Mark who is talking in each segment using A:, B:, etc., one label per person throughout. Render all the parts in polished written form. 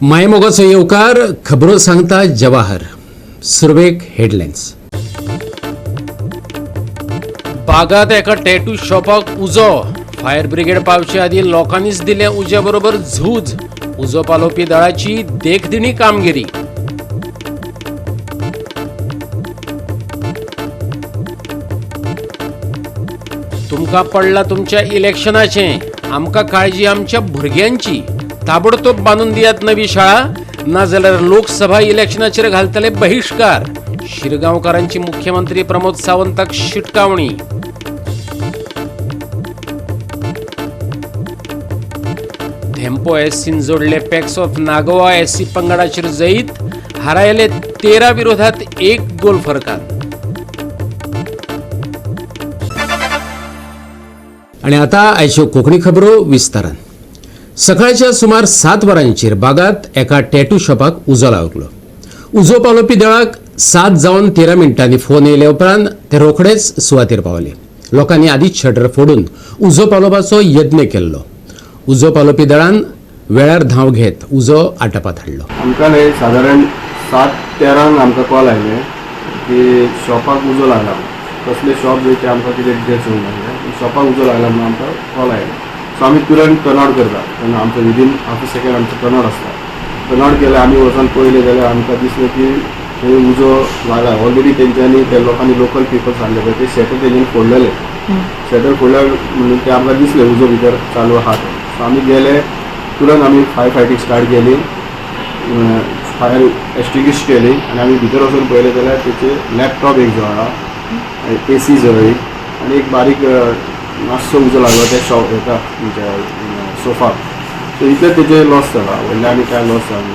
A: मायमोगाचो येवकार. खबरो सांगता जवाहर. सुरवेक हेडलायन्स. बागात एका टॅटू शॉपाक उजो. फायर ब्रिगेड पावचे आदी लोकांनीच दिलें उज्या बरोबर झूज. उजो पालोवपी दळाची देखदिणी कामगिरी. तुमकां पडला तुमच्या इलेक्शनाचें, आमकां काळजी आमच्या भुरग्यांची. ताबडतोब बांदून दियात नवी शाळा, नाजाल्यार लोकसभा इलेक्शनाचेर घालतले बहिष्कार. शिरगांवकारांची मुख्यमंत्री प्रमोद सावंताक शिटकावणी. धेंपो एससीन जोडले पॅक्स ऑफ नागोवा एससी पंगडाचेर जैत. हारायले 13 विरोधात 1 गोल फरकान. आणि आता आयच्यो कोंकणी खबरो विस्तारान. सकाळच्या सुमार 7 वरांचेर बागात एका टॅटू शॉपाक उजो लागलो. उजो पालोवपी दळाक 7 जावन 13 मिनटांनी फोन येयल्या उपरांत ते रोखडेच सुवातेर पावले. लोकांनी आदींच शटर फोडून उजो पालोवपाचो यत्न केल्लो. उजो पालोवपी दळान वेळार धांव घेत उजो आटापात हाडलो.
B: आमकां न्ही सादारण 7:13 आमकां कॉल आयले की शॉपाक उजो लागला. कसले शॉप बी ते आमकां कितें डिटेल्स येवंक नासले. शॉपाक उजो लागला म्हणून आमकां कॉल आयले. सो आमी तुरंत टर्न करता तेन्ना आमचो विदीन हाफ अ सेकंड आमचो टर्न आसता. टर्न केलें आमी, वचोन पळयलें जाल्यार आमकां दिसलें की थंय उजो लागला ऑलरेडी. तेंच्यांनी, त्या लोकांनी, लोकल पिपल्स आसले पळय, ते शटर तेंच्यांनी फोडलेले. शटर फोडल्यार म्हणून ते आमकां दिसलें उजो भितर चालू आहा तो. सो आमी गेले, तुरंत आमी फायर फायटींग स्टार्ट केली, फायर एक्सटिंग्विश केली आनी आमी भितर वचून पळयलें जाल्यार तेचे लॅपटॉप एक जळ्ळा, एसी जळ्ळी आनी एक बारीक मातसो उजो लागलो त्या शॉप हेका, तुमच्या सोफाक. सो इतलें तेजे लॉस जाला, व्हडलें आनी कांय लॉस जावंक ना.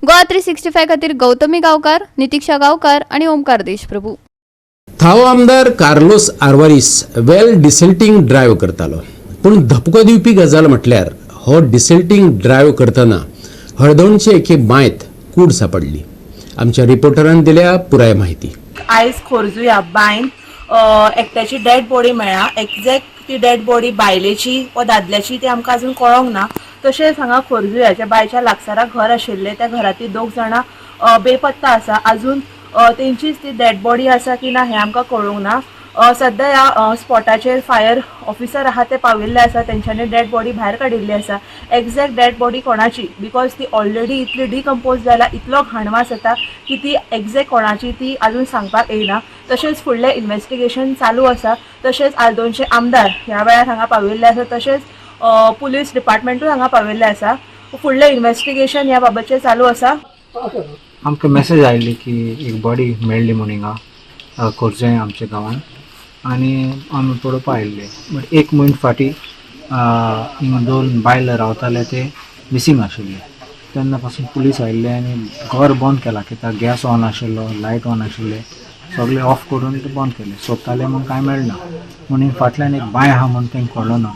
C: गोवा 365 खातीर गौतमी गांवकार, नितिक्षा गांवकार आणि ओमकार देशप्रभू.
A: थावो आमदार कार्लोस आर्वारीस वेल डिसेल्टींग ड्रायव्ह करतालो, पूण धपको दिवपी गजाल म्हटल्यार हो डिसेल्टींग ड्रायव्ह करतना हळदोणचे एके बांयत कूड सापडली. आमच्या रिपोर्टरान दिल्या पुराय माहिती.
D: आयज खोर्जुया बांयन एकट्याची डेड बॉडी मेळ्ळा. एक्झॅक्ट ती डेड बॉडी बायलेची वा दादल्याची ती आमकां अजून कळोंक ना. तशेंच हांगा खोर्जुयाच्या बांयच्या लागसारा घर आशिल्लें, त्या घरांतली दोग जाणां बेपत्ता आसा. अजून तेंचीच ती डेड बॉडी आसा की ना हें आमकां कळूंक ना. सद्या ह्या स्पॉटाचेर फायर ऑफिसर आहा, ते पाविल्ले आसा. तेंच्यांनी डेड बॉडी भायर काडिल्ली आसा. एक्झॅक्ट डेड बॉडी कोणाची, because ती ऑलरेडी इतली डिकम्पोज जाल्या, इतलो घाण वास येता की ती एक्झॅक्ट कोणाची ती अजून सांगपाक येयना. तशेंच फुडलें इन्वेस्टिगेशन चालू आसा. तशेंच आल्दोनचे आमदार ह्या वेळार हांगा पाविल्ले आसा. तशेंच पुलीस डिपार्टमेंटूय हांगा पाविल्लें आसा. फुडलें इन्वेस्टिगेशन ह्या बाबतचें चालू आसा.
E: आमकां मेसेज आयली की एक बॉडी मेळ्ळी म्हूण हिंगा खोर्जे आमच्या गांवान आनी आमी पळोवपा आयिल्ले. बट एक म्हयनो फाटीं हिंगा दोन बायलो रावताले, ते मिसींग आशिल्ले. तेन्ना पासून पुलीस आयिल्ले आनी घर बंद केला, कित्याक गॅस ऑन आशिल्लो, लायट ऑन आशिल्ले, सगळे ऑफ करून ते बंद केले. सोदताले म्हूण कांय मेळना म्हणून. फाटल्यान एक बांय आहा म्हूण तांकां कळ्ळो ना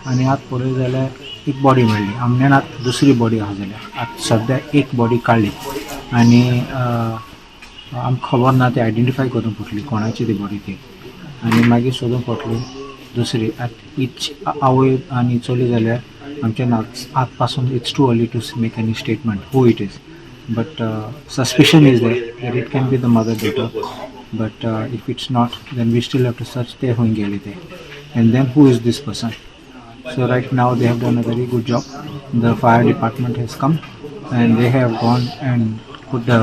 E: आनी आतां पळय जाल्यार एक बॉडी मेळ्ळी. आमी जाणा दुसरी बॉडी आहा जाल्यार. आतां सद्या एक बॉडी काडली आनी आमकां खबर ना, ती आयडेंटिफाय करूंक पडटली कोणाची ती बॉडी ती आनी मागीर सोदूंक पडटली दुसरी. आतां इच आवय आनी चली जाल्यार आमच्या आत पासून it's too early to make any statement who it is, but suspicion is there that it can be the mother daughter, but if it's not, then we still have to search ते खंय गेले ते and then who is this person. So right now they have done a very good job. The fire department has come and they have gone and put the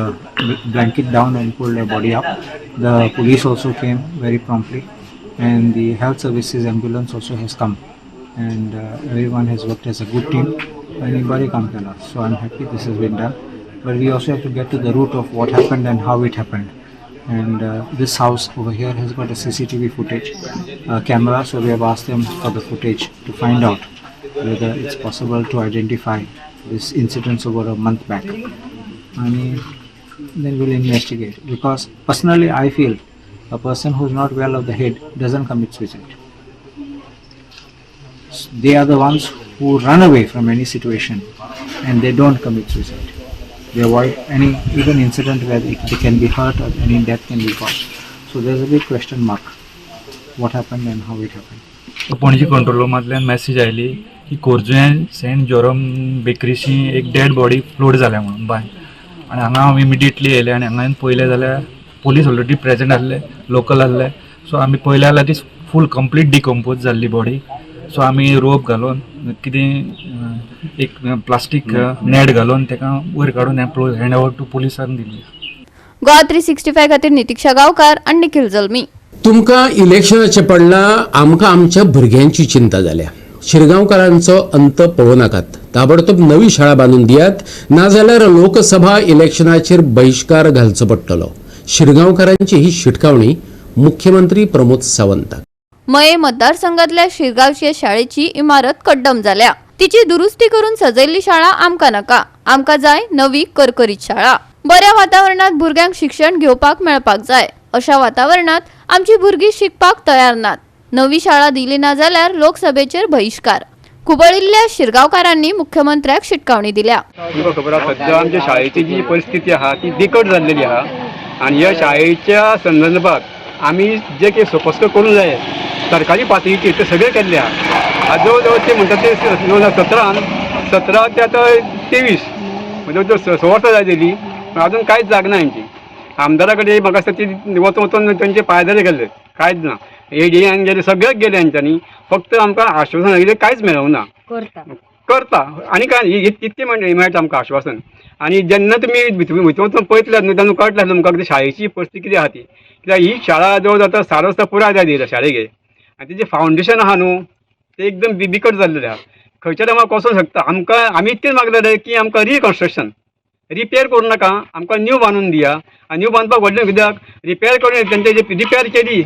E: blanket down and pulled the body up. The police also came very promptly and the health services ambulance also has come. And everyone has worked as a good team आनी बरें काम केलां. So I am happy this has been done, but we also have to get to the root of what happened and how it happened. And this house over here has got a CCTV footage camera, so we have asked them for the footage to find out whether it's possible to identify this incident over a month back. And then we'll investigate, because personally I feel a person who's not well of the head doesn't commit suicide. They are the ones who run away from any situation and they don't commit suicide. They avoid any even incident where they can be hurt or any death can be caused. So there's a big question mark. What happened and how it happened.
F: Panaji control रुमांतल्यान message आयली की Corjuem Saint Joram बेकरीशी एक dead body float जाल्या म्हणून बाय. आनी हांगा हांव immediately येयलें आनी हांगा येवन पळयलें जाल्यार पोलीस ऑलरेडी प्रेजंट आसले, लोकल आसले. सो आमी पळयलें जाल्यार ती फूल कंप्लीट डिकम्पोज जाल्ली बॉडी. सो आमी रोप घालून कितें एक प्लास्टीक नेट घालून ताका वयर काडून हँड ओवर टू पोलिसान दिली.
C: गोवा 365 खातीर नितिक्षा गांवकार आनी निखिल जल्मी.
A: तुमकां इलेक्शनाचें पडलां, आमकां आमच्या भुरग्यांची चिंता जाल्या. शिरगांवकारांचो अंत पळोवं नाकात. ताबडतोब नवी शाळा बांदून दियात, नाजाल्यार लोकसभा इलेक्शनाचेर बहिश्कार घालचो पडटलो. शिरगांवकारांची ही शिटकावणी मुख्यमंत्री प्रमोद सावंताक.
C: मये मतदारसंघातल्या शिरगांवच्या शाळेची इमारत कड्डम जाल्या. तिची दुरुस्ती करून सजयल्ली शाळा आमकां नाका. आमकां जाय नवी करकरीत शाळा. बऱ्या वातावरणात भुरग्यांक शिक्षण घेवपाक मेळपाक जाय. अशा वातावरणात आमची भुरगीं शिकपाक तयार नात. नवी शाळा दिली ना जाल्यार लोकसभेचेर बहिश्कार. खुबळिल्ल्या शिरगांवकारांनी मुख्यमंत्र्याक शिटकावणी दिल्या.
G: तुमकां खबर आसा, सद्या आमच्या शाळेची जी परिस्थिती आहा ती बिकट जाल्लेली आहा आनी ह्या शाळेच्या संदर्भात आमी जे कितें सोपस्कर करूंक जाय सरकारी पातळीचेर ते सगळें केल्लें आहा. आतां जवळ जवळ ते म्हणटा ते 2017न, 17 ते आतां 23, म्हणजे जवळ 6 वर्सां जाय जाली, पूण अजून कांयच जागना. हेंची आमदारा कडेन म्हाका दिसता ती वचून वचून तेंचे पांयदरे गेल्ले, कांयच ना. एडीएन गेले, सगळेच गेले हेंच्यांनी. फक्त आमकां आश्वासन कितें कांयच मेळूंक ना.
H: करता.
G: करता आनी काय इतकें मेळटा आमकां आश्वासन. आनी जेन्ना तुमी भितर भितर वचून पळयतले न्हू, तेन्ना कळटलें तुमकां कितें शाळेची परिस्थिती कितें आहा ती. कित्याक ही शाळा जवळ जाता 7 वर्सां पुराय जायत येयल्या शाळेक आनी तेजें फावंडेशन आहा न्हू, तें एकदम बिकट जाल्लेलें आहा. खंयच्या टायमार कोसोंक शकता. आमकां आमी इतकें मागलेलें की आमकां रिकन्स्ट्रक्शन, रिपेर करूं नाका, आमकां न्यू बांदून दिया. आनी न्यू बांदपाक व्हडलें कित्याक रिपेर करून तेंचे जे रिपेर केली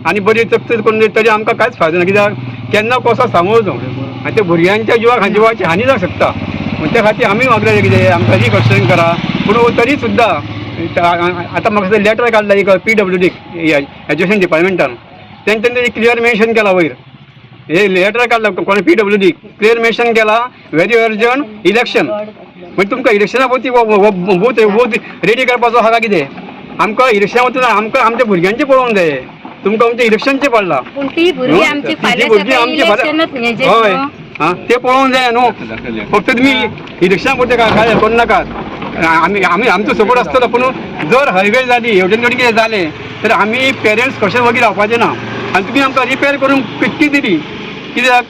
G: आनी बरी चकचक करून दिली तरी आमकां कांयच फायदो ना. कित्याक केन्ना कसो सांगू आनी ते भुरग्यांच्या जिवाक जिवाची हानी जावंक शकता. म्हण त्या खातीर आमी मागलेलें कितें आमकां रिकन्स्ट्रक्शन करा. पूण तरी सुद्दां आतां म्हाका लेटर काडला एक पीडब्ल्यूडीक, एज्युकेशन डिपार्टमेंटान. तेंच्यांनी क्लियर मेन्शन केला वयर, हे लेटर काडला कोण पीडब्ल्यूडी, क्लियर मेन्शन केला, व्हेरी अर्जंट इलेक्शन. म्हणजे तुमकां इलेक्शना पती बूथ बूथ रेडी करपाचो आहा काय कितें? आमकां इलेक्शना वचून आमकां आमच्या भुरग्यांचें पळोवंक जाय. तुमकां आमच्या इलेक्शनचें पडलां.
H: पूण ती भुरगीं आमची
G: ती
H: फाल्यां
G: भुरगीं
H: सकाळी
G: आमची फाल्यां
H: इलेक्शनच हेजेर
G: हय
H: न्हू.
G: आं, ते पळोवंक जाय न्हू. फक्त तुमी इलेक्शना पुरतें काय करूं नाकात. आमी आमी आमचो सपोर्ट आसतलो, पूण जर हयवे जाली, हेवटेन कडेन कितें जालें तर आमी पेरंट्स कशें वगी रावपाचें ना. आनी तुमी आमकां रिपेर करून कितकी दिली कित्याक?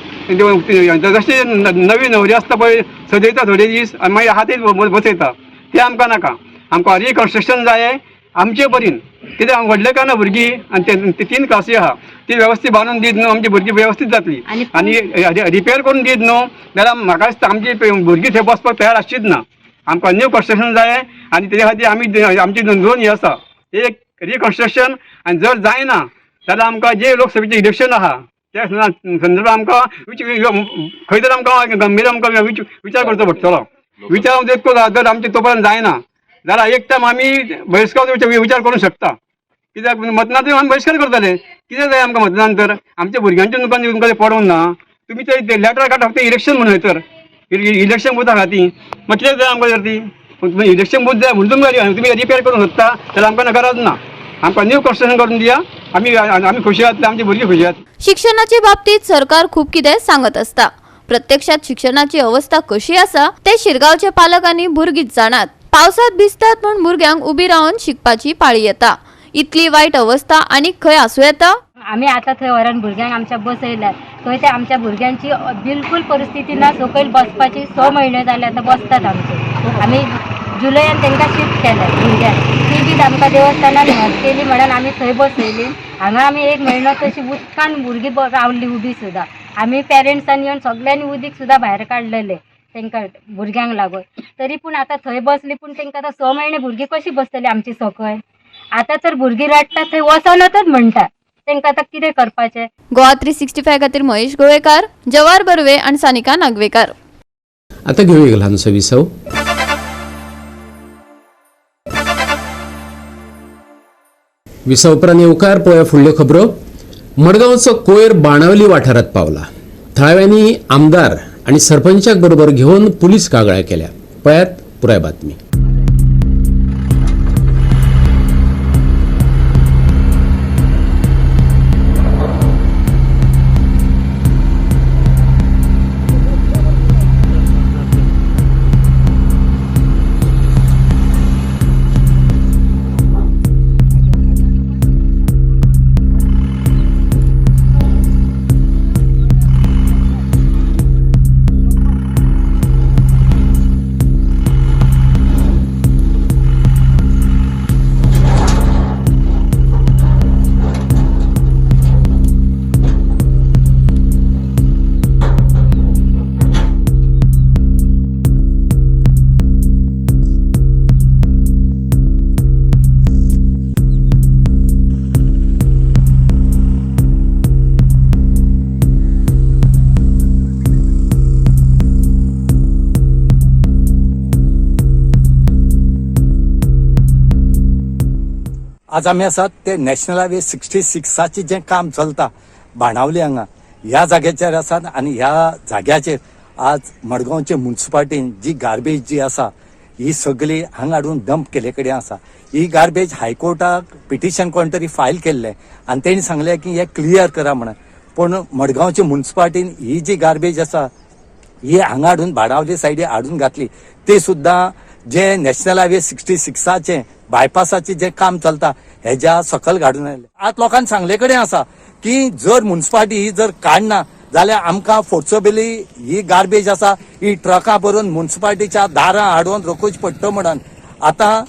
G: जशें नवी न्हवरी आसता पळय, सजयता थोडे दीस आनी मागीर आहा तेच बसयता, तें आमकां नाका. आमकां रिकन्स्ट्रक्शन जाय आमचे परीन. कित्याक व्हडलें काय ना भुरगीं आनी ते तीन क्लासी आहा, ती वेवस्थीत बांदून दीत न्हू, आमची भुरगीं व्यवस्थीत जातली. आनी रिपेर करून दीत न्हू जाल्यार म्हाका दिसता आमची भुरगीं थंय बसपाक तयार आसचीच ना. आमकां न्यू कन्स्ट्रक्शन जाय आनी तेजे खातीर आमी आमची दोन हें आसा, एक रिकन्स्ट्रक्शन आनी जर जायना जाल्यार आमकां जे लोकसभेचें इलेक्शन आहा त्या संदर्भात आमकां खंय तर आमकां गंभीर आमकां विचार करचो पडटलो. विचार इतको जर आमचे तो पर्यंत जायना जाल्यार एक टायम आमी बहिश्कार विचार करूंक शकता. कित्याक मतदान आमी बहिश्कार करतले. कितें जाय आमकां मतदान तर? आमच्या भुरग्यांच्या तुमकां तुमकां तें पडोंक ना. तुमी ते लेटर काडटा फक्त इलेक्शन म्हणून तर इलेक्शन बुथा खातीर. मागीर कितें जाय आमकां? तर ती तुमी इलेक्शन बूथ जाय म्हणून तुमकां तुमी रिपेर करूंक सोदता जाल्यार आमकां गरज ना. आमकां न्यू कन्स्ट्रक्शन करून दिया, आमी आमी खुशी जातले, आमची भुरगीं खुशी जातली.
C: शिक्षणाचे बाबतीत सरकार खूब कितें सांगत आसता. प्रत्यक्षात शिक्षणाची अवस्था कशी आसा ते शिरगांवचे पालक आनी भुरगींच जाणात. पावसात भिजतात म्हूण भुरग्यांक उबी रावन शिकपाची पाळी येता. इतली वायट अवस्था आनीक खंय आसूं येता?
H: आमी आतां थंय व्हरोन भुरग्यांक आमच्या बसयल्यात. थंय ते आमच्या भुरग्यांची बिलकूल परिस्थिती ना सकयल बसपाची. 6 म्हयने जाले आतां बसतात आमचे. आमी जुलयान तांकां शिफ्ट केले भुरग्यांक. ती बी आमकां देवस्थानान हेल्प केली म्हणून आमी थंय बसयली. हांगा आमी एक म्हयनो तशी उदकान भुरगीं रावली उबी सुद्दां. आमी पेरंट्सान येवन सगल्यांनी उदीक सुद्दां भायर काडलेलें तांकां भुरग्यांक लागून. तरी पूण आतां थंय बसली पूण तांकां आतां 6 म्हयने भुरगीं कशीं बसतलीं आमची सकयल? आतां तर भुरगीं रडटा थंय वचनातच म्हणटा, तांकां आतां कितें करपाचें?
C: गोवा 365 खातीर महेश गोवेकार, जवाहर बर्वे आनी सानिका नागवेकार.
A: आता घेऊया एक ल्हानसो विसव. विसव उपरांत येवकार पळोवया फुडल्यो खबरो. मडगांवचो कोयर बाणावली वाठारांत पावला. थळाव्यांनी आमदार आनी सरपंचाक बरोबर घेवन पुलीस कागाळ केल्या. पळयात पुराय बातमी.
I: आज आमी आसात ते नॅशनल हायवे 66 जें काम चलता बाणावली हांगा ह्या जाग्याचेर आसात आनी ह्या जाग्याचेर आज मडगांवचे मुन्सिपाल्टीन जी गार्बेज जी आसा ही सगळी हांगा हाडून डंप केले कडेन आसा. ही गार्बेज हायकोर्टाक पिटिशन कोण तरी फायल केल्लें आनी तेणी सांगलें की हें क्लियर करा म्हणून, पूण मडगांवचे मुन्सिपाल्टीन ही जी गार्बेज आसा ही हांगा हाडून बाणावली सायडी हाडून घातली. ते सुद्दां जे नॅशनल हायवे 66 बायपासाचें जें काम चलता हेज्या सकल घाडून आयले. आज लोकांक सांगले कडेन आसा की जर मुन्सिपाल्टी ही जर काडना जाल्यार आमकां फोर्सोबली ही गार्बेज आसा ही ट्रकां भरून मुन्सिपाल्टीच्या दारां हाडून रोखोवची पडटा म्हणून. आतां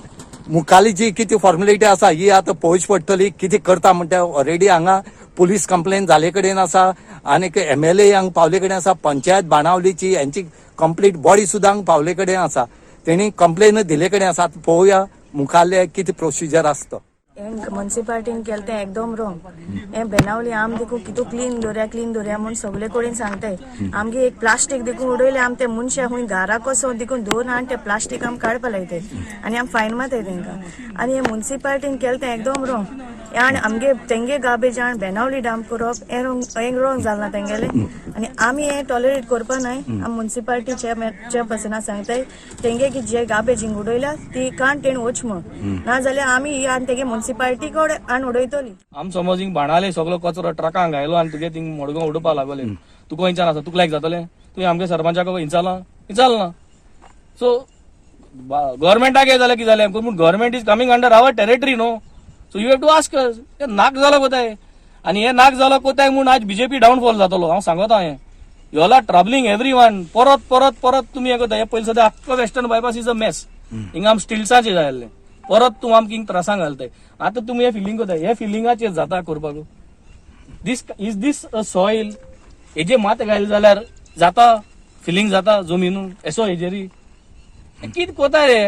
I: मुखाली जी कितें फॉर्मेलिटी आसा ही आतां पळोवची पडटली कितें करता म्हणटा. ऑलरेडी हांगा पुलीस कंप्लेन जाले कडेन आसा आनीक MLA हांगा पावले कडेन आसा, पंचायत बाणावलीची हेंची कंप्लीट बॉडी सुद्दां हांगा पावले कडेन आसा, तेणी कंप्लेन दिले कडेन आसा. पळोवया मुखाल्ले कितें प्रोसिजर आसता.
J: हें मुन्सिपाल्टीन केलें तें एकदम रोंग. हें बेनावली आम देखून कितू क्लीन दवरया क्लीन दवरया म्हूण सगळे कडेन सांगताय. आमगे एक प्लास्टीक देखून उडयलें आम ते मनशां खूंय घरा कसो देखून दोन आनी ते प्लास्टीक आम काडपा लायताय आनी आम फायन मारताय तेंकां. आनी हें मुन्सिपाल्टीन केलें तें एकदम रोंग. आनी आमगे तेंगे गार्बेज आनी बेनावली डंप करप हें रोंग, हें रोंग जालां तेंगेलें. आनी आमी हें टॉलरेट करपा न्हय. आम मुन्सिपाल्टी चेअरपर्सना सांगताय तेंगे की जे गार्बेज हिंग उडयल्या ती काण तेणी वच म्हूण, ना जाल्यार आमी ही आनी तेगे मुन्सिपाल्टी कडेन आनी उडयतली.
K: आम समज हिंग बाणाले सगलो कचरो ट्रकांक घायलो आनी तुगे थिंग मडगांव उडोवपा लागले, तुका खंयच्यान आसा, तुका लायक जातलें? तुवें आमगे सरपंचाक हिंचाला हिंचाल ना. सो गव्हर्मेंटाक हें जालें कितें जालें, पूण government is coming under our territory no, so you have to ask. नाक जालो कोताय आनी हे नाक जालो कोताय म्हूण आज बीजेपी डावनफॉल जातलो. हांव सांगता हें, you all are troubling every one. परत परत परत तुमी हें करता. हे पयलीं सद्या आख्खो western bypass is a mess. हिंगा आम स्टिल्साचेर जाय आसलें, परत तूं आमकां हिंग त्रासांक घालताय. आतां तुमी हें फिलींग करता, हे फिलिंगाचेर जाता करपाक. This is this a soil हेजे मात घायले जाल्यार जाता फिलींग जाता जमीन एसो हेजेरी कितें कोता रे.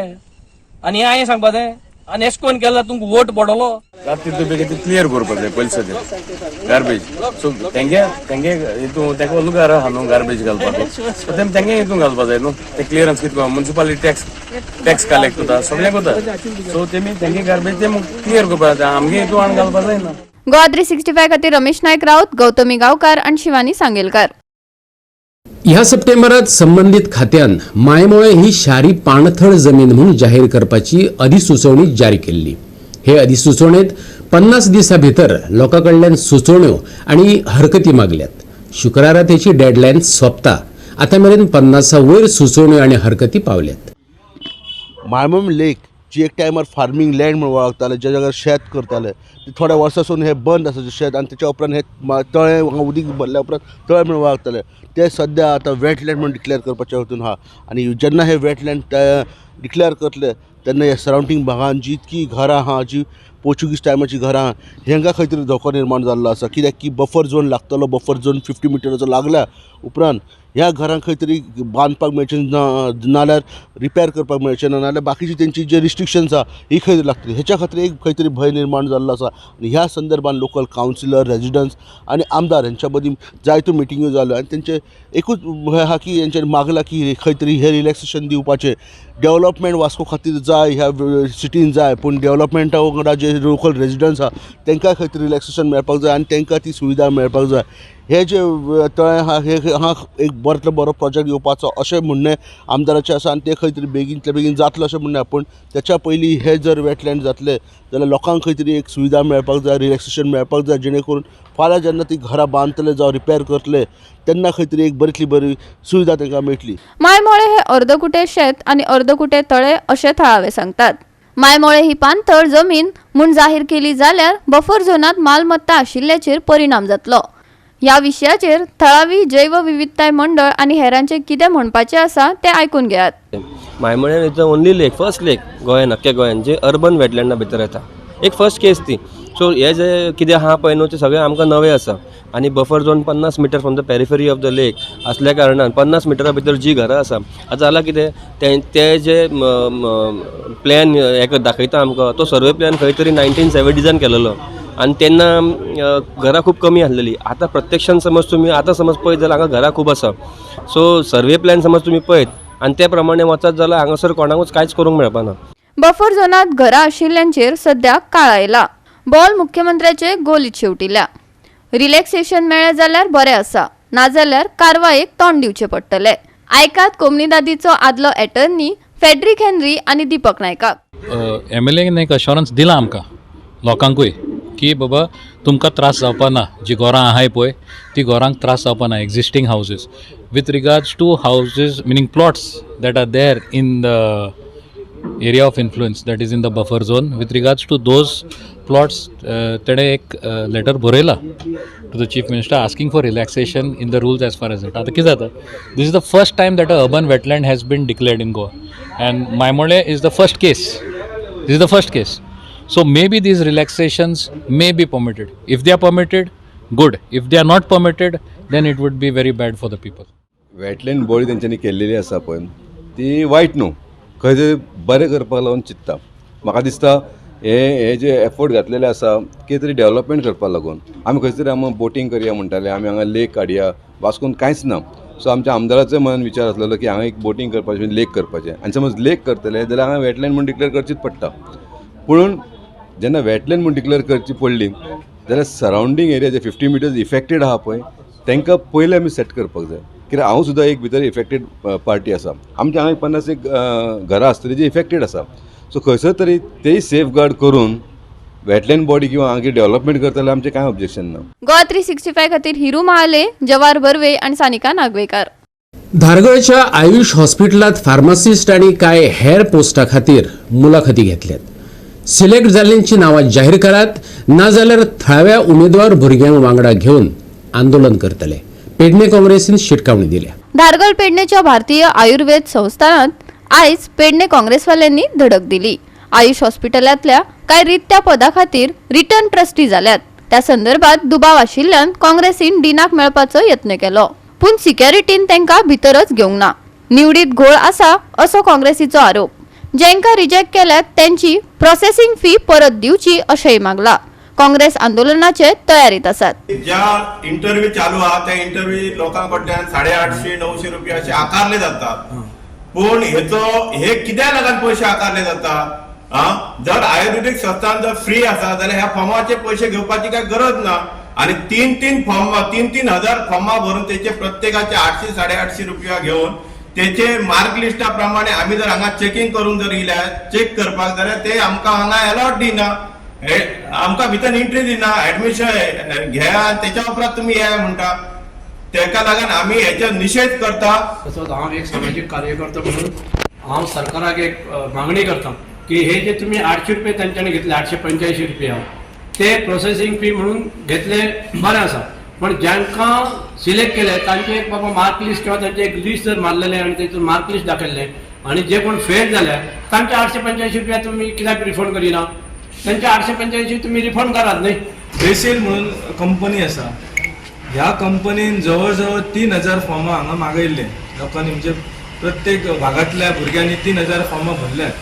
K: आनी हें हांवें सांगपा तें आनी एश कोण केला तुमकां वोट पडलो.
L: रात्री तूं बेगीन क्लियर करपाक जाय पयलीं सद्या गार्बेज. सो तेंगे तेंगे हितून तेका लुगार आहा न्हू गार्बेज घालपाक, सो तेम तेंगे हितून घालपा जाय न्हू. ते क्लियरन्स कितें मुन्सिपालिटी टॅक्स कलेक्ट करता सगळें करता. सो तेमी तेंगे गार्बेज ते क्लियर करपाक जाय, आमगे हितून हाडून घालपा जायना.
C: गोवा 365 खातीर रमेश नायक राऊत, गौतमी गांवकार आनी शिवानी सांगेलकार.
A: ह्या सप्टेंबरात संबंदीत खात्यान मायमोळे ही शारी पाणथळ जमीन म्हूण जाहीर करपाची अधिसुचोवणी जारी केल्ली. हे अधिसुचोवणेत 50 दिसां भितर लोकां कडल्यान सुचोवण्यो आनी हरकती मागल्यात. शुक्रारा तेची डेडलायन सोंपता. आतां मेरेन 50 वयर सुचोवण्यो आनी हरकती पावल्यात.
M: मायमोम लेक जी एक टायमार फार्मींग लँड म्हणून वळखताले, ज्या जाग्यार शेत करताले, ते थोड्या वर्सां सावन हें बंद आसा शेत आनी तेच्या उपरांत हें तळें हांगा उदीक भरल्या उपरांत तळें म्हणून वळखताले, तें सद्या आतां वेटलँड म्हणून डिक्लेअर करपाच्या हितून आहा. आनी जेन्ना हें वेटलँड डिक्लेअर करतले तेन्ना ह्या सरावंडींग भागान जितकी घरां आहा, जी पोर्चुगीज टायमाची घरां हेंकां खंय तरी धोको निर्माण जाल्लो आसा. कित्याक की बफर झोन लागतलो, बफर झोन 50 मिटराचो लागल्या उपरांत ह्या घरांक खंय तरी बांदपाक मेळचें ना, नाल्यार रिपेर करपाक मेळचें ना, नाल्यार बाकीची तेंची जे रिस्ट्रिक्शन्स आहा ही खंय तरी लागतली. हेच्या खातीर एक खंय तरी भंय निर्माण जाल्लो आसा आनी ह्या संदर्भान लोकल कावन्सिलर, रेजिडंट्स आनी आमदार हेंच्या मदीं जायत्यो मिटिंग्यो जाल्यो आनी तेंचे एकूच हें आहा की हेंच्यांनी मागलां की खंय तरी हें रिलॅक्सेशन दिवपाचें. डेवलपमेंट वास्को खातीर जाय, ह्या सिटीन जाय, पूण डेवलपमेंटा वांगडा जे लोकल रेजिडंट्स आहा तेंकां खंय तरी रिलॅक्सेशन मेळपाक जाय आनी तेंकां ती सुविधा मेळपाक जाय. हे जे तळें आहा हे हांगा एक बरोतलो बरो प्रोजेक्ट येवपाचो अशें म्हणणें आमदाराचें आसा आनी तें खंय तरी बेगीनतल्या बेगीन जातलें अशें म्हणणें. पूण तेच्या पयलीं हे जर वेटलँड जातलें जाल्यार लोकांक खंय तरी एक सुविधा मेळपाक जाय, रिलॅक्सेशन मेळपाक जाय, जेणे करून फाल्यां जेन्ना ती घरां बांदतले जावं रिपेर करतले तेन्ना खंय तरी एक बरीतली बरी सुविधा तांकां मेळटली.
C: मायमोळे हे अर्दकुटे शेत आनी अर्दकुटे तळे अशें थळावे सांगतात. मायमोळे ही पाणथळ जमीन म्हूण जाहीर केली जाल्यार बफर झोनांत मालमत्ता आशिल्ल्याचेर परिणाम जातलो. ह्या विशयाचेर थळावी जैवविविधताय मंडळ आनी हेरांचें कितें म्हणपाचें आसा तें आयकून घेयात.
N: Maimollem is the only lake, first lake गोंयान, अख्ख्या गोंयान जे अर्बन वेटलँडा भितर येता, एक फर्स्ट केस ती. सो हे जे कितें आहा पळय न्हू तें सगळें आमकां नवें आसा आनी buffer zone 50 metre from the periphery of the lake आसल्या कारणान 50 मिटरा भितर जी घरां आसा, आतां जालां कितें ते जे प्लॅन हें दाखयता आमकां तो सर्वे प्लॅन खंय तरी 1970s केलेलो आनी तेन्ना घरां खूब कमी आसलेली. आतां प्रत्यक्षान समज तुमी आतां समज पळयत जाल्यार हांगा घरां खूब आसा. सो सर्वे प्लॅन समज तुमी पळयत आनी ते प्रमाणे वचत जाल्यार हांगासर कोणाकूच कांयच करूंक मेळपाना.
C: बफर झोनांत घरां आशिल्ल्यांचेर सद्या काळ आयला. बॉल मुख्यमंत्र्याचे गोलीत शेवटिल्या. रिलॅक्सेशन मेळ्ळें जाल्यार बरें आसा, नाजाल्यार कारवायेक तोंड दिवचें पडटलें. आयकात कोमनिदादीचो आदलो एटर्नी फेड्रिक हेनरी आनी दीपक नायकाक.
O: एमएलएन एक अश्योरन्स दिलां आमकां लोकांकूय की बाबा तुमकां त्रास जावपा ना, जी घरां आहाय पळय ती घरांक त्रास जावपा ना. Existing houses with regards to houses meaning plots that are there in the area of influence that is in the buffer zone, with regards to those plots तेणें एक लेटर बरयला to the chief minister asking for relaxation in the rules as far as it. आतां कितें जाता, this is the first time that a urban wetland has been declared in Goa and Maimollem is the first case. This is the first case. So maybe these relaxations may be permitted. If they are permitted, good. If they are not permitted, then it would be very bad for the people.
P: Wetland body तेंच्यांनी केल्लेली आसा पळय ती वायट न्हू, खंय तरी बरें करपाक लागून चिंत्ता. म्हाका दिसता हे हे जे एफर्ट घातलेले आसा कितें तरी डेवलपमेंट करपाक लागून. आमी खंय तरी आमी बोटींग करया म्हणटाले, आमी हांगा लेक काडया, वास्कोन कांयच ना. सो आमच्या आमदाराचो मनान विचार आसलेलो की हांगा एक बोटींग करपाचें, लेक करपाचें. आनी समज लेक करतले जाल्यार हांगा वेटलँड म्हूण डिक्लेर करचीच पडटा. पूण जेन्ना वेटलँड म्हूण डिक्लेर करची पडली जाल्यार सरावंडींग एरिया जे 50 मिटर्स इफेक्टेड आहा पळय तांकां पयलें आमी सेट करपाक जाय. कित्याक हांव सुद्दां एक भितर इफेक्टेड पार्टी आसा. आमच्या हांगा 50 एक घरां आसतलीं जी इफेक्टेड आसा. सो खंयसर तरी तेय सेफगार्ड करून वेटलँड बॉडी किंवा हांगा डेवलपमेंट करतले आमचें कांय ऑब्जेक्शन ना.
C: गोवा 365 खातीर हिरू महाले, जवार बर्वे आनी सानिका नागवेकार.
A: धारगळच्या आयुष हॉस्पिटलांत फार्मासिस्ट आनी कांय हेर पोस्टा खातीर मुलाखती घेतल्यात. सिलेक्ट जाल्ल्यांची नांवां जाहीर करात, नाजाल्यार थळाव्या उमेदवार भुरग्यांक वांगडा घेवन आंदोलन करतले. पेडणे काँग्रेसीन शिटकावणी दिल्या.
C: धारगळ पेडणेच्या भारतीय आयुर्वेद संस्थानात आयज पेडणे काँग्रेसवाल्यांनी धडक दिली. आयुष हॉस्पिटलांतल्या कांय रित्या पदा खातीर रिटर्न ट्रस्टी जाल्यात. त्या संदर्भात दुबाव आशिल्ल्यान काँग्रेसीन डिनाक मेळपाचो यत्न केलो, पूण सिक्युरिटीन तांकां भितरच घेवंक ना. निवडीत घोळ आसा असो काँग्रेसीचो आरोप. जांकां रिजेक्ट केल्यात त्यांची प्रोसेसिंग फी परत दिवची अशेंय मागला. काँग्रेस आंदोलनाचे तयारीत आसात.
Q: ज्या इंटरव्यू चालू आहा त्या इंटरव्यू लोकां कडल्यान 850 900 रुपया अशे आकारले जातात. पूण हेचो हे कित्याक लागून पयशे आकारले जाता? जर आयुर्वेदीक संस्थान जर फ्री आसा जाल्यार ह्या फॉर्माचे पयशे घेवपाची काय गरज ना. आनी 3-3 फॉर्म 3-3 हजार फॉर्मा भरून तेचे प्रत्येकाचे 800 850 रुपया घेवन तेचे मार्क लिस्टा प्रमाणे आमी जर हांगा चेकिंग करूंक जर येयल्या चेक करपाक जाल्यार ते आमकां हांगा एलॉट दिना, आमकां भितर एंट्री दिना. एडमिशन घेया आनी तेच्या उपरांत तुमी येया म्हणटा. तेका लागून आमी हेचो निशेध करता.
R: तसोच हांव एक सामाजीक कार्यकर्तो म्हणून हांव सरकाराक एक मागणी करता की हे जे तुमी 800 रुपये तांच्यांनी घेतले, 885 रुपया ते प्रोसेसिंग फी म्हणून घेतले बरें आसा, पण जांकां सिलेक्ट केले तांचे एक बाबा मार्क लिस्ट किंवा तांचे एक लिस्ट जर मारलेलें आनी तेतून मार्क लिस्ट दाखयल्लें आनी जे कोण फेल जाल्या तांचे 885 रुपया तुमी कित्याक रिफंड करिना? तेंचे 885 तुमी रिफंड करात न्ही.
S: बेसील म्हणून कंपनी आसा. ह्या कंपनीन जवळ जवळ 3000 फॉर्मां हांगा मागयल्ले लोकांनी, म्हणजे प्रत्येक भागांतल्या भुरग्यांनी 3000 फॉर्मां भरल्यात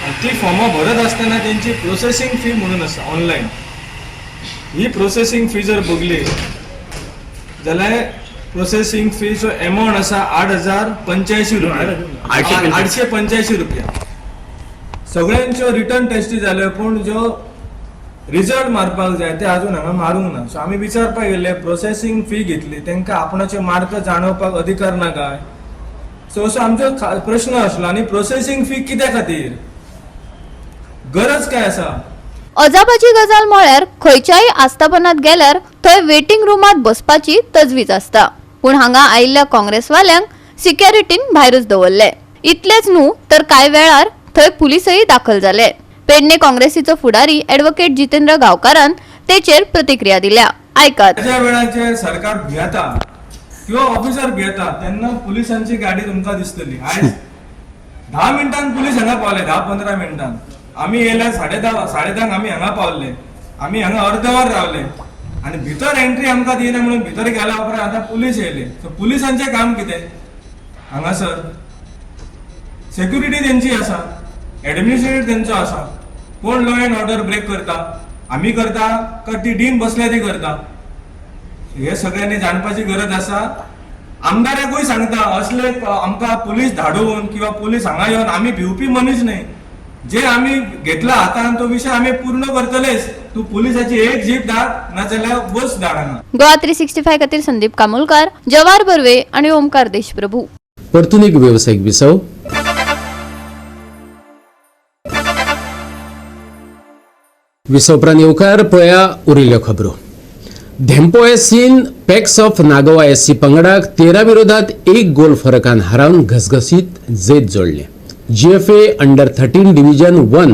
S: आनी ती फॉर्मां भरत आसतना तेंची प्रोसेसींग फी म्हणून आसा ऑनलायन. ही प्रोसेसींग फी जर बघली जाल्यार प्रोसेसींग फीचो एमावंट आसा 8085 रुपया, 885 रुपया. सगळ्यांच्यो रिटर्न टेस्टी जाल्यो, पूण ज्यो रिजल्ट मारपाक जाय ते अजून हांगा मारूंक ना. सो आमी विचारपाक गेले, प्रोसेसींग फी घेतली, तांकां आपणाचे मार्क जाणोवपाक अधिकार ना काय? सो असो आमचो प्रश्न आसलो. आनी प्रोसेसींग फी कित्या खातीर, गरज काय आसा?
C: अजापाची गजाल म्हळ्यार खंयच्याय आस्थापनात गेल्यार थंय वेटिंग रुमात बसपाची तजवीज आसता, पूण हांगा आयिल्ल्या काँग्रेसवाल्यांक सिक्युरिटीन भायरूच दवरले. इतलेच न्हू तर कांय वेळार थंय पुलिसय दाखल जाले. पेडणे काँग्रेसीचो फुडारी ॲडव्होकेट जितेंद्र गावकारान तेचेर प्रतिक्रिया दिल्या, आयकात.
S: ज्या वेळाचेर सरकार भियेता किंवा ऑफिसर भियेता तेन्ना पुलिसांची गाडी तुमकां दिसतली. आयज 10 मिनटान पुलीस हांगा पावले, 10-15 मिनटान. आमी येयल्या 10:30 आमी हांगा पावले. आमी हांगा अर्द वर रावले आनी भितर एंट्री आमकां दिना म्हणून भितर गेल्या उपरांत आतां पुलीस येयले. सो पुलिसांचें काम कितें हांगासर? सेक्युरिटी तेंची आसा, एडमिनिस्ट्रेटर तेंचो आसा. कोण लॉ एंड ऑर्डर ब्रेक करता? आमी करता काय ती डीन बसल्या ती करता? हे सगळ्यांनी जाणपाची गरज आसा. आमदाराकूय सांगता, असले आमकां पुलीस धाडून किंवा पुलीस हांगा येवन आमी भिवपी मनीस न्हय. जे आमी घेतला हातान तो विशय आमी पूर्ण करतलेच. तूं पुलिसाची एक जीप धाड, नाजाल्यार बस धाड हांगा.
C: गोवा 365 खातीर संदीप कामोलकार, जवाहर बर्वे आणि ओमकार देशप्रभू.
A: परतून एक वेवसायीक विसव. विसव उपरांत येवकार. पळया उरिल्ल्यो खबरो. धेंपो एससीन पॅक्स ऑफ नागोवा एससी पंगडाक 13 विरोधात 1 गोल फरकान हारावन घसघसीत जैत जोडलें. GFA under 13 division 1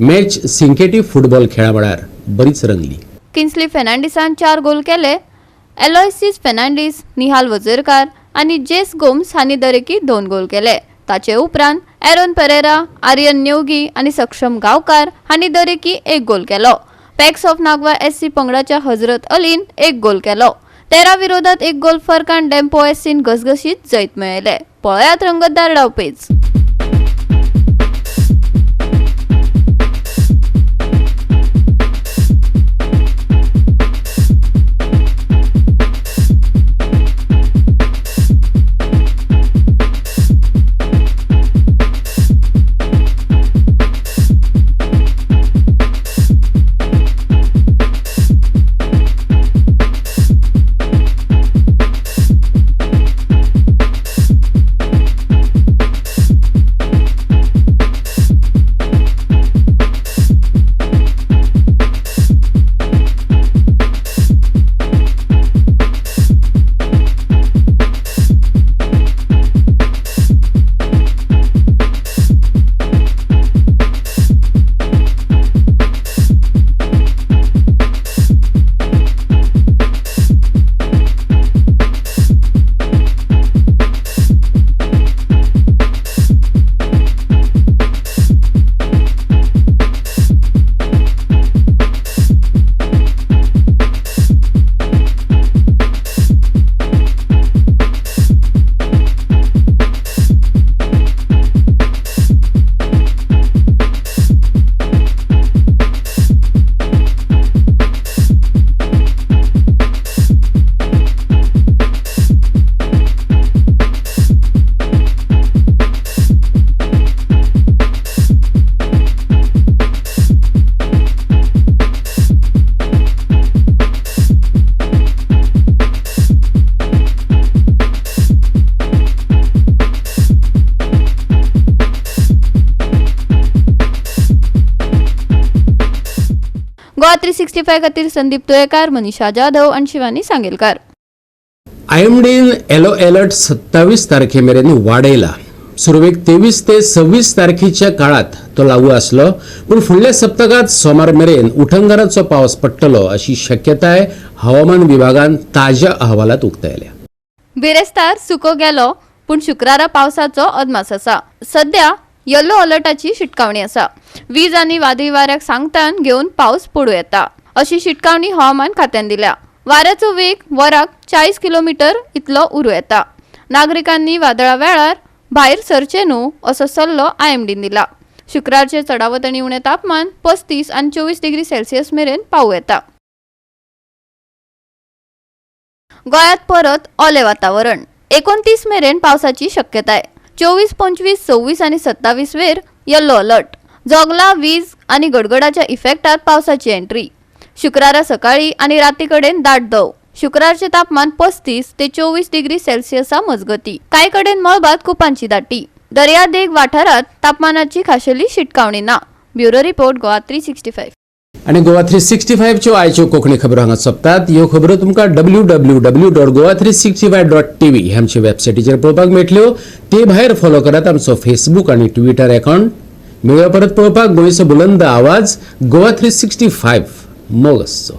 A: match Sinquetim football खेळा मळार बरीच रंगली.
C: किंग्सली फेर्नांडीसान 4 गोल केले. एलोयसीस फेर्नांडीस, निहाल वझरकार आनी जेस गोम्स हांणी दरेकी 2 गोल केले. ताचे उपरांत एरोन परेरा, आर्यन नेवगी आनी सक्षम गांवकार हांणी दरेकी 1 गोल केलो. पॅक्स ऑफ नागवा एससी पंगडाच्या हजरत अलीन 1 गोल केलो. 13 विरोधात 1 गोल फरकान डेम्पो एससीन घसघशीत जैत मेळयले. पळयात रंगतदार डावपेच. गोवा 365 खातीर संदीप तुयेकार, मनीषा जाधव आनी शिवानी सांगेलकार.
A: आयएमडीन येलो अलर्ट 27 तारखे मेरेन वाडयला. सुरवेक 23 ते 26 तारखेच्या काळात तो लागू आसलो, पूण फुडल्या सप्तकात सोमार मेरेन उटंगाराचो पावस पडटलो अशी शक्यताय हवामान विभागान ताज्या अहवालात उक्तायल्या.
C: बिरेस्तार सुको गेलो, पूण शुक्रारा पावसाचो अदमास आसा. सध्या येलो अलर्टाची शिटकावणी आसा. वीज आनी वादळी वाऱ्याक सांगतान घेवन पावस पडूं येता अशी शिटकावणी हवामान खात्यान दिल्या. वाऱ्याचो वेग वराक 40 किलोमिटर इतलो उरूं येता. नागरिकांनी वादळा वेळार भायर सरचें न्हू असो सल्लो आयएमडीन दिला. शुक्रारचें चडावत आनी उणें तापमान 35 आनी 24 डिग्री सेल्सियस मेरेन पावूं येता. गोंयांत परत ओलें वातावरण. 29 मेरेन पावसाची शक्यताय. 24, 25, 26 आनी 27 वेर येल्लो अलर्ट. जोगला, वीज आनी गडगडाच्या इफेक्टात पावसाची एंट्री. शुक्रारा सकाळी आनी राती कडेन दाट दव. शुक्रारचें तापमान 35 ते 24 डिग्री सेल्सियसा मजगती. कांय कडेन मळबात कुपांची दाटी. दर्यादेग वाठारांत तापमानाची खाशेली शिटकावणी ना. Bureau report, Goa 365.
A: आनी गोवा 365च्यो आयच्यो कोंकणी खबरो हांगा सोंपतात. ह्यो खबरो तुमकां www.goa365.tv ह्या आमच्या वेबसायटीचेर पळोवपाक मेळटल्यो. ते भायर फॉलो करात आमचो फेसबूक आनी ट्विटर अकाउंट. मेळया परत पळोवपाक गोंयचो बुलंद आवाज गोवा 365. मोग आसचो.